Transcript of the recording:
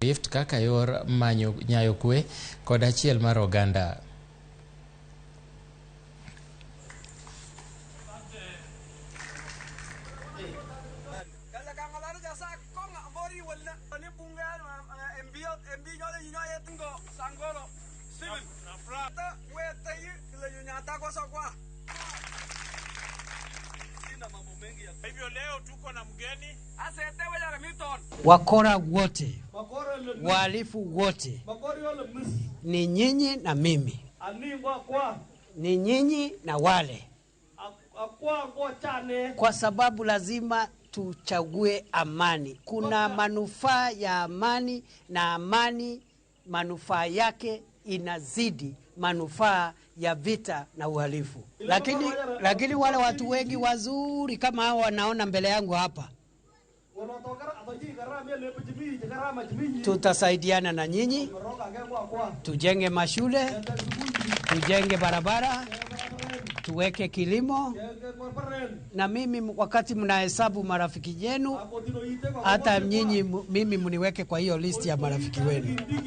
Rift kaka yor manyo nyayo kwe kod achiel mar oganda. Wakora wote, wahalifu wote ni nyinyi na mimi, ni nyinyi na wale, kwa sababu lazima tuchague amani. Kuna manufaa ya amani, na amani manufaa yake inazidi manufaa ya vita na uhalifu. Lakini wale watu wengi wazuri kama hao wanaona mbele yangu hapa, tutasaidiana na nyinyi, tujenge mashule, tujenge barabara, tuweke kilimo. Na mimi wakati mnahesabu marafiki yenu, hata nyinyi mimi mniweke kwa hiyo list ya marafiki wenu.